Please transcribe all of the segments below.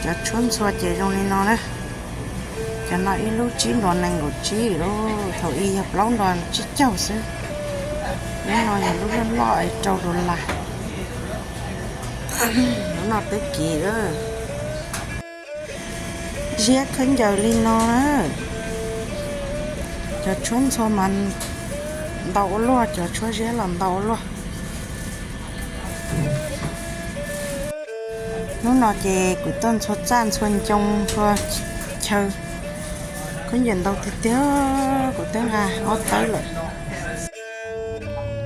Cov tshuab ntxhua ces zoo li no na. Cov no ib lub tsib nrog nees nkaum tsib lub, thaum ub yog plaub nrog tsib caug xwb. Lub no yog lub loj loj es rau dollar. Lub no twb kiv lawm. Ziab khaub ncaws li no na. Cov tshuab ntxhua mas ntau ua luaj, cov tshuab ziab los ntau ua luaj. Hnub no ces kuv tuaj ntxhua txaj ntxhua ncoo ntxhua chaw. Khaub ncaws ntau tiag tiag, kuv twb nqa ob tawb lawm.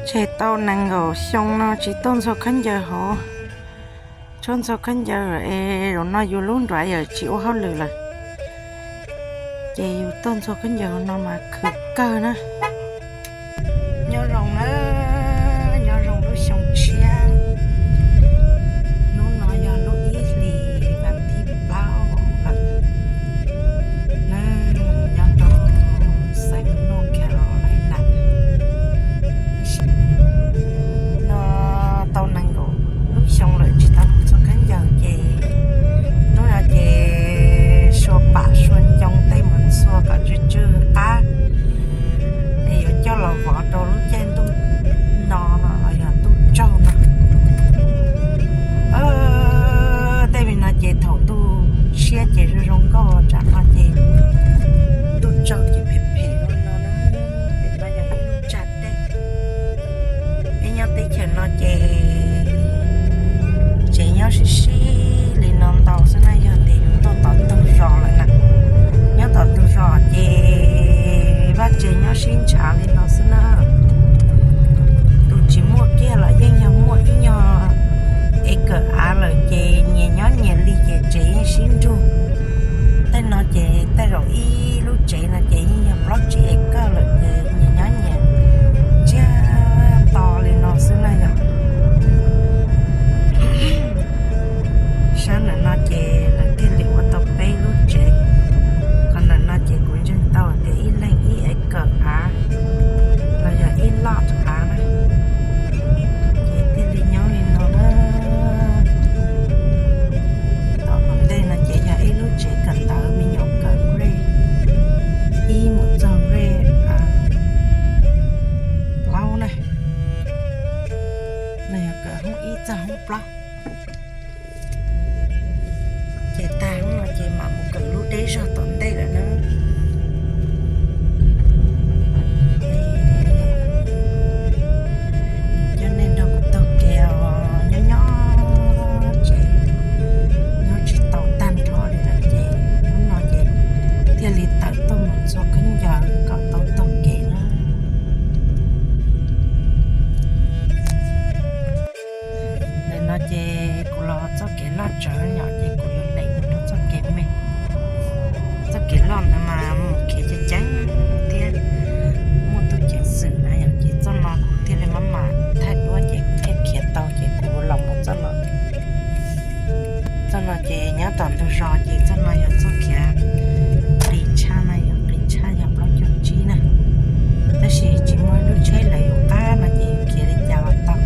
Tseg tau nees nkaum xyoo no tsis tuaj ntxhua khaub ncaws hauv. Tshuab ntxhua khaub ncaws lawm es zaum no yus lub nruav yawm tsis ua hauj lwm lawm, ces yus tuaj ntxhua khaub ncaws hauv no mas khwv kawg na. Nyob zoo na, nyob zoo lub xyoo tshiab. Hnub no yog lub ib hlis vas thib plaub lawm na, nyob rau xeev North Carolina. No tau nees nkaum lub xyoo lawm tsis tau mus ntxhua khaub ncaws ces hnub no ces sua pam sua ncoo tej mus ntxhua kom tsw tsw qab es yuav coj los vov rau lub caij ntuj no los yog ntuj tsaug no. Tej me no ces thaum ntuj tshiab ces zoo zoo nkauj, tsam no ces ntuj tsaug ces phem phem li no na. Pem no yog ib lub tsag dej. Peb nyob teb chaws no ces tsev nyob sib sib li no ntau xwb na, yog tias yus tuaj tom ntug zos lawm na. Nyob tom ntug zos ces vaj tsev nyob sib ntshav li no xwb na. Tus tsis muaj kiag los yeej yog muaj ib nyuag acre av lawm ces nyias nyob nyias li ces tsev yeej sib nrug. Tej no ces tej zaum ib lub tsev no ces yeej yog plaub tsib acre lawm ces nyias nyob nyias ntsiag to li no xwb na yom. Sab ntawm no ces lawv thiaj li ua tau peb lub tsev. Qhov ntawm no ces kuv ntseeg tau tias ib leeg ib acre av los yog ib lot av na, ces thiaj li nyob li no na. Tom hauv ntej no ces yog ib lub tsev kawm ntawv me nyuam kawm grade ib mus txog grade plaub na, los yog kawm hoob ib txog hoob plaub. Ces tag hoob no ces mam mus kawm lub deb zog tom ntej lawm na. Coj nej nrog kuv taug kev os, nyob nyob tsev, nyob tsis tau tag nrho li lawm ces hnub no ces thiaj li tawm tuaj mus ntxhua khaub ncaws kom tau taug kev na. Ntawm no ces kuv los txoj kev loj tsawv yom, ces kuv yuav lees mus rau txoj kev me. Txoj kev loj ntawd mas mus khiav ceev ceev thiab muaj tug ceev xwm na yom, ces txoj no kuv thiaj li maj mam thaij duab ces kuv thiaj khiav tau ces kuv los mus txoj no. Txoj no ces nyob tom ntug zos ces txoj no yog txoj khiav qis tshaj na, yog qis tshaj yog plaub caug tsib na. Tab sis tsis muaj ib lub tsheb lawv yus qab no ces yus khiav li cas los tau.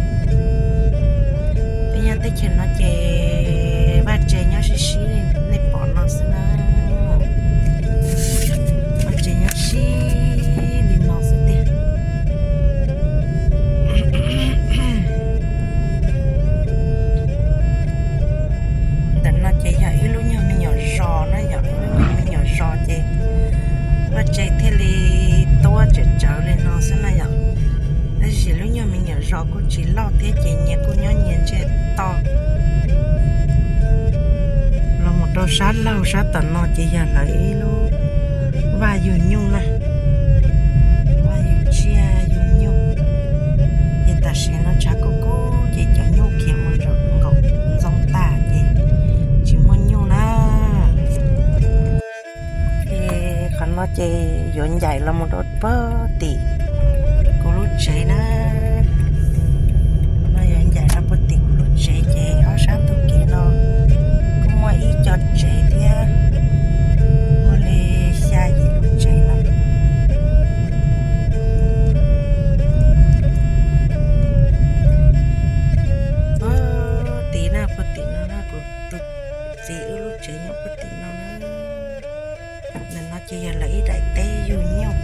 Peb nyob teb chaws no ces vaj tsev nyob sib sib li nej pom no xwb na. Vaj tsev nyob sib li no xwb tiag. Ntawm no ces yog ib lub nyuag me nyuam zos na yom, ib lub nyuag me nyuam zos ces vaj tsev thiaj li tuab tsawv tsawv li no xwb na yom. Tab sis lub nyuag me nyuam zos kuj tsis loj thiab ces nyias kuj nyob nyias ntsiag to. Los mus rau sab laug sab tom no ces yog lawv ib lub vaj yug nyuj na, vaj yug tsiaj yug nyuj. Ces tam sim no tshav kub kub ces cov nyuj khiav mus nkaum ntxoo tas ces tsis muaj nyuj na. Ces qhov no ces yuav ncaim los mus rau puag tim kuv lub tsev na. No yuav ncaim los puag tim kuv lub tsev ces ob sab ntug kev no kuj muaj ib co tsev thiab, muaj li xya yim lub tsev no. Puag tim na, puag tim no na kuv tus Tim wb lub tsev nyob puag tim no na. Ntawm no ces yog lawv ib daim teb yug nyuj.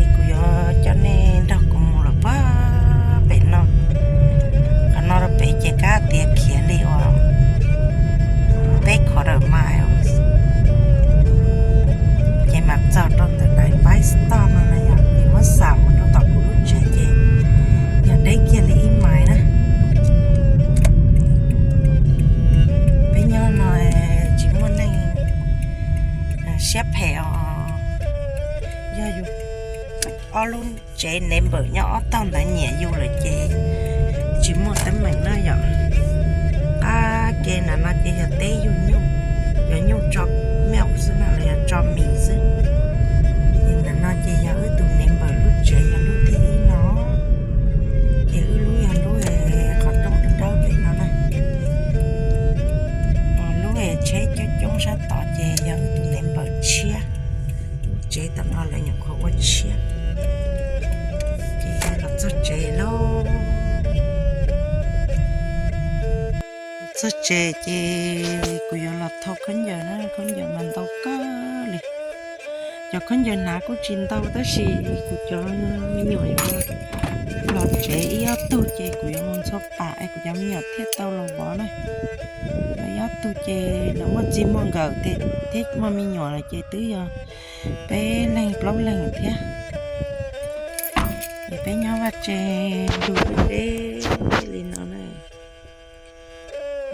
Es kuv yuav coj nej nrog kuv mus los puag pem no. Qhov no rau pem ces kab tias khiav li uas peb qhov rawm mas, ces mam txog rau ntawm daim pais toj no na yom, ces muab xam mus rau tom kuv lub tsev ces yog deb kiag li ib mais na. Peb nyob no tsis muaj neeg siab phem os. Yog yus ob lub tsev neighbor nyob ob tog ntawd nyiam yus lawm ces tsis muaj teeb meem na yom. Qab ke ntawm no ces yog teb yug nyuj, yog nyuj tso milk xwb no los yog tso mis xwb. Ces ntawm no ces yog wb tus neighbor lub tsev yog lub thib ib no, ces wb lub yog lub qhov rooj dawb dawb pem no na. Lub tsheb coob coob sab tod ces yog wb tus neighbor tshiab. Lub tsev tom no lawv nyuam qhuav ua tshiab. Ces los txog tsev lauj. Txog tsev ces kuv yuav los thau khaub ncaws na, khaub ncaws mas ntau kawg li. Cov khaub ncaws hnav kuj tsis ntau tab sis kuv cov me nyuam yuav los tsev ib ob tug ces kuv yuav mus ntxhua pam es kuv cov me nyuam thiaj tau los vov na. Ib ob tug ces lawv muaj txij muaj nkawm thiab, muaj me nyuam lawm ces twb yog peb leeg plaub leeg thiab. Es peb nyob vaj tse nrug deb deb li no na.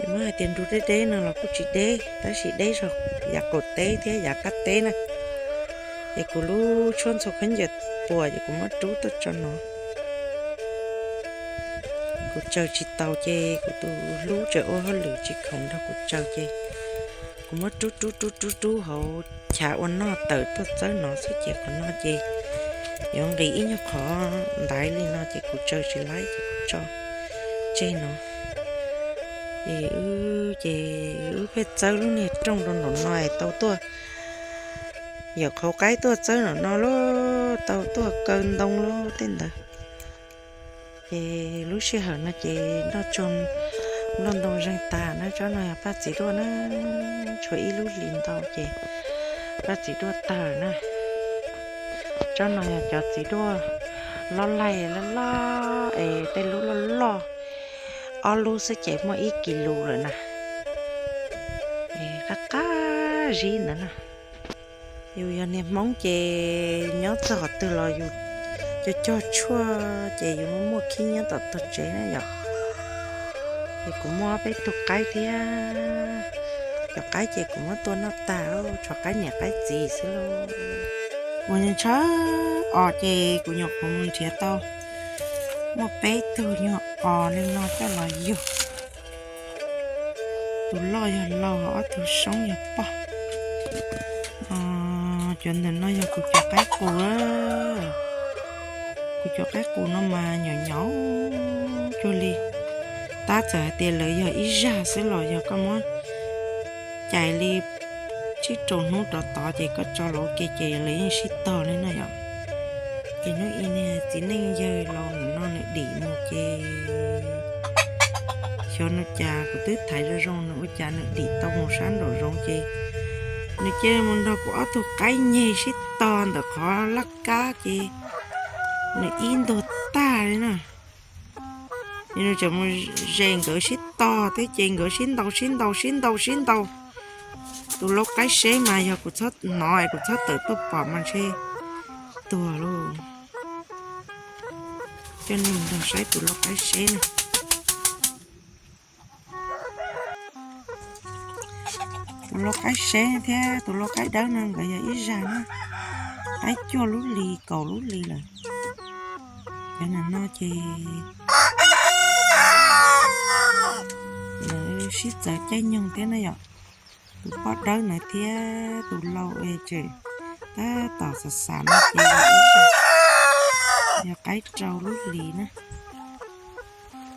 Es muab hais tias nrug deb deb no los kuj tsis deb tab sis deb zog yav qaum teb thiab yav qab teb na. Es kuv lub tshuab ntxhua khaub ncaws puas ces kuv muab rub tuaj tso no. Kuv tsaws tsis taus ces kuv tus hlub tseem ua hauj lwm tsis khoom nrog kuv tsaws ces kuv muab rub rub rub rub rub hauv chav ua noj tawm tuaj txawb no xwb ces qhov no ces yuav nqis ib nyuag qhov ntaiv li no ces kuv tsaws tsis laib ces kuv tso tseg no. Es wb ces wb pheej txawb lub niag rooj rau nraum no es tau tuaj, yawm qhauv qaib tuaj txawb nraum no lauj, tau tuaj kaw ntoo lauj tej ntawd. Ces lub sij hawm no ces nroj tsuag nplooj ntoo zeeg tag na. Tsob no yog paj txiv duaj na, tshuav ib lub hlis ntau ces paj txiv duaj tawg na. Tsob no yog cov txiv duaj lob laig loj loj es tej lub loj loj, ob lub xwb ces muaj ib kis lus lawm na. Qab qab zib ntawd na. Yus yog niag Hmoob ces nyob txog qhov twg los yus cog cog tshuaj ces yus muaj muaj khib nyob tom tog tsev na yom. Ces kuv muaj peb tug qaib thiab, cov qaib ces kuv muab tua noj tag, tshuav qaib niam qaib txiv xwb lauj. Kuv ntshaw os ces kuv nyuam qhuav mus nrhiav tau muaj peb tug nyuag os li no coj los yug. Tus loj yog laus, ob tug soob yog poj. Cov ntawm no yog kuv cov qaib qus. Kuv cov qaib qus no mas nyaum nyaum cuag li, tab txawm hais tias lawv yog ib zaj xwb los yog koj muab cais li tsib rau hnub rov tod ces koj tso los ua ke ces lawv yeej sib tog li no yom. Ces hnub ib niag txiv neej yawg laus no nws dim mus ces xyov nws cas kuv twb thaiv zoo zoo nws ua cas nws dim tau mus sab nraum zoov ces nws cia li mus nrog kuv ob tug qaib nyeg sib tog ntawm qhov laj kab ces nws ib ntuag tag li na. Ces nws tseem mus ze nkawd sib tog thiab ces nkawd sib ntaus sib ntaus sib ntaus sib ntaus. Tus lau qaib seb mas yog kuv txhob hnov es kuv txhob tawm tuaj pom mas ntshe tuag lauj. Coj nej nrog saib tus lau qaib seb na. Tus lau qaib seb thiab tus lau qaib dawb no nkawd yog ib zaj na, qaib cuaj lub hlis kaum lub hlis lawm. Cov no ces lawv sib txawv caij nyoog thiab na yom. Tus poj dawb ntawd thiab tus lau es tseem tab tom xav xav no ces yog qaib rau lub hlis na.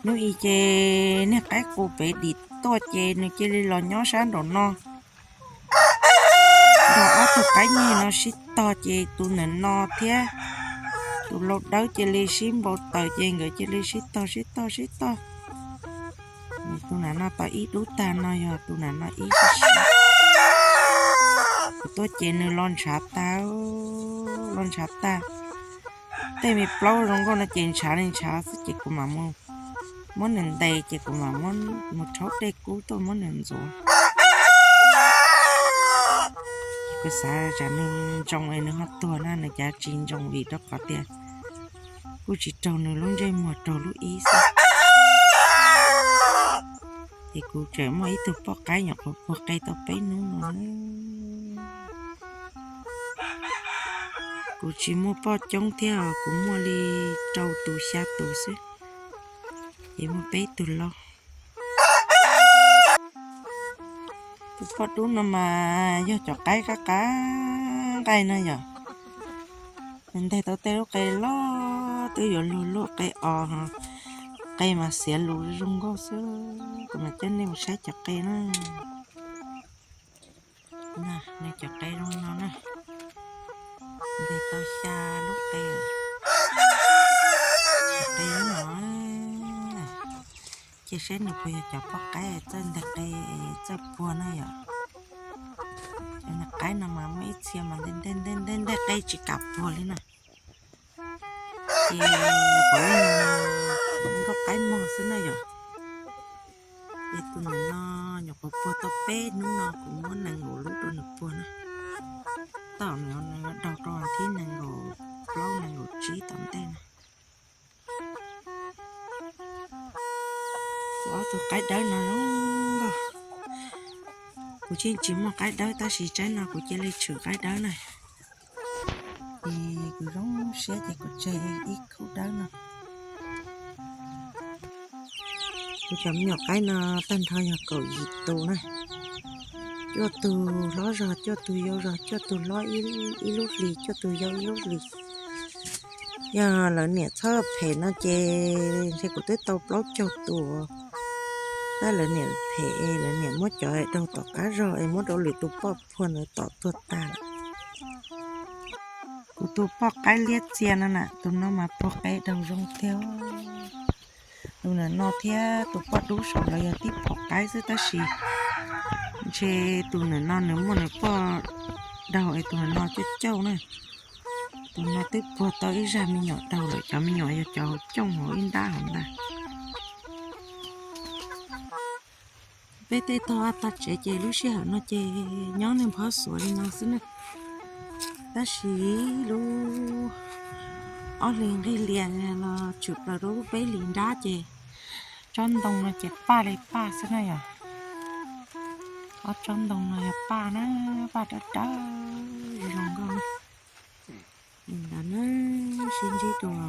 Hnub ib ces niag qaib qus pem dim tuaj ces nws cia li los nyob sab nraum no nrog ob tug qaib nyeg no sib tog ces tus ntawm no thiab tus lau dawb cia li sib npau taws ces nkawd cia li sib tog sib tog sib tog. Tus nam no tau ib dub tag no yog tus nam no ib sib sib. Kuv tuaj ces nws los ntshav tag, los ntshav tag. Tej me plaub zoo nkauj no ces ntshav li ntshav xwb ces kuv mam mus muab nws ntes ces kuv mam mus rhaub dej kub tuaj muab nws ntxuav. Kuv xav tsam nws ntsoov es nws ho tuag na, nws cav tsis ntsoov vim rau qhov tias kuj tsis raug nws lub ntsej muag raug lub ib xwb. Ces kuv tseem muaj ib tug poj qaib nyuam qhuav puag qe tau peb hnub no. Kuv tsis muaj poj coob thiab, kuv muaj li rau tus xya tus xwb, ces muaj peb tug loj. Tus poj dub no mas yog cov qaib qab qab nqaij no yom. Nws nteg tau tej lub qe loj twb yuav luag luaj qe os, qe mas xiav lus zoo nkauj xwb. Kuv mam coj nej mus saib cov qe na. Nws cov qe zoo no na, nteg tau xya lub qe. Cov qe no, cia saib nws puas yog cov poj qaib txawj nteg qe, txawj puag na yom. Cov qaib no mas muaj ib txhia mas nteg nteg nteg nteg qe tsis kam puag li na. Ces puav leej nkauj qaib mog xwb na yom. Ces tus nam no nyuam qhuav puag tau peb hnub no kuv muab nees nkaum lub rau nws puag na. Tom no nws daug rau thib nees nkaum plaub nees nkaum tsib tom ntej na. Kuv ob tug qaib dawb no zoo nkauj. Kuv tseem tsis muaj qaib dawb tab sis tsaib no kuv cia li tshwm qaib dawb na. Ces kuv zoo siab ces kuv tseg ib khub dawb no. Kuv cov me nyuam qaib no tag nrho yog kaum yim tus na. Cuaj tug hlob zog, cuaj tug yau zog, cuaj tug hlob ib lub hlis, cuaj tug yau ib lub hlis. Yog lawv niam txhob phem no ces ntshe kuv twb tau plaub caug tus. Tab lawv niam phem es lawv niam muab cov daug tom qab zog es muab rau lwm tus poj puag ntawd tom tuag tag lawm. Kuv tus poj qaib liab txia no na, tus no mas puag qe daug zoo tiag. Tus nam no thiab tus poj dub saum los yog tib phom qaib xwb tab sis ntshe tus nam no nws muaj nws poj daug es tus nam no cauj cauj na. Tus no twb puag tau ib zaj me nyuam daug lawm, cov me nyuam yog cov hauv cooj hauv ib nrab hauv ntag. Peb tej tog tag tsev ces lub sij hawm no ces nyob neeg phob xuav li no xwb na. Tab sis lub ob hlis nqig lias los tshwm plaws rau lub peb hlis nrab ces tsob ntoo no ces paj li paj xwb na yom. Ob tsob ntoo no yog paj na, paj dawb dawb zoo nkauj na. Ntawd na, sib ntsib dua.